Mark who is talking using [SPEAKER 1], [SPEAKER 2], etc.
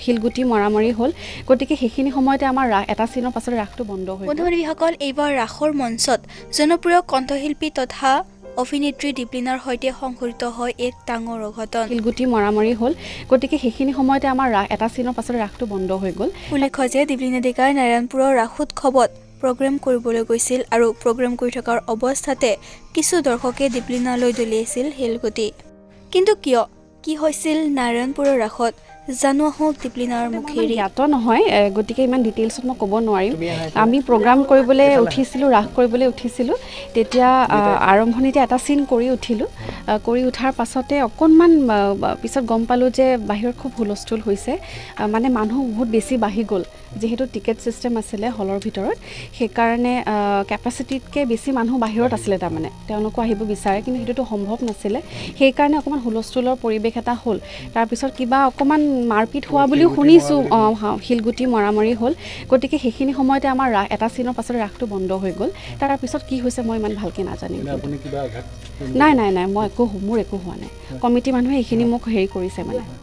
[SPEAKER 1] শিলগুটি মৰামৰি হ'ল। গতিকে সেইখিনি সময়তে আমাৰ এটা চিনৰ পাছত ৰাসটো বন্ধ হৈ
[SPEAKER 2] বন্ধু বান্ধৱীসকল, এইবাৰ ৰাসৰ মঞ্চত জনপ্ৰিয় কণ্ঠশিল্পী তথা অভিনেত্ৰী দীপলিনাৰ সৈতে সংঘটিত হয় এক ডাঙৰ অঘটন।
[SPEAKER 1] শিলগুটি মৰামৰি হ'ল। গতিকে সেইখিনি সময়তে আমাৰ এটা চিনৰ পাছত ৰাসটো বন্ধ হৈ গ'ল।
[SPEAKER 2] উল্লেখ্য যে দীপলিনা ডেকাই নাৰায়ণপুৰৰ ৰাসোৎসৱত প্ৰগ্ৰেম কৰিবলৈ গৈছিল আৰু প্ৰগ্ৰেম কৰি থকাৰ অৱস্থাতে কিছু দৰ্শকে দীপলিনালৈ দলিয়াইছিল শিলগুটি। কিন্তু কিয়, কি হৈছিল নাৰায়ণপুৰৰ ৰাসত, জানো আহক দীপলিনাৰ মুখেৰে।
[SPEAKER 1] জ্ঞাত নহয়, গতিকে ইমান ডিটেইলছত মই ক'ব নোৱাৰিম। আমি প্ৰগ্ৰাম কৰিবলৈ উঠিছিলোঁ, ৰাস কৰিবলৈ উঠিছিলোঁ, তেতিয়া আৰম্ভণিতে এটা চিন কৰি উঠিলোঁ। কৰি উঠাৰ পাছতে অকণমান পিছত গম পালোঁ যে বাহিৰত খুব হুলস্থুল হৈছে, মানে মানুহ বহুত বেছি বাঢ়ি গ'ল। যিহেতু টিকেট ছিষ্টেম আছিলে হলৰ ভিতৰত, সেইকাৰণে কেপাচিটিতকৈ বেছি মানুহ বাহিৰত আছিলে, তাৰমানে তেওঁলোকো আহিব বিচাৰে, কিন্তু সেইটোতো সম্ভৱ নাছিলে। সেইকাৰণে অকণমান হুলস্থুলৰ পৰিৱেশ এটা হ'ল। তাৰপিছত কিবা অকণমান মাৰপিট হোৱা বুলিও শুনিছোঁ, শিলগুটি মৰামৰি হ'ল। গতিকে সেইখিনি সময়তে আমাৰ এটা চিনৰ পাছত ৰাসটো বন্ধ হৈ গ'ল। তাৰপিছত কি হৈছে মই ইমান ভালকৈ নাজানিম। নাই নাই নাই, মই একো, মোৰ একো হোৱা নাই। কমিটি মানুহে এইখিনি মোক হেৰি কৰিছে মানে।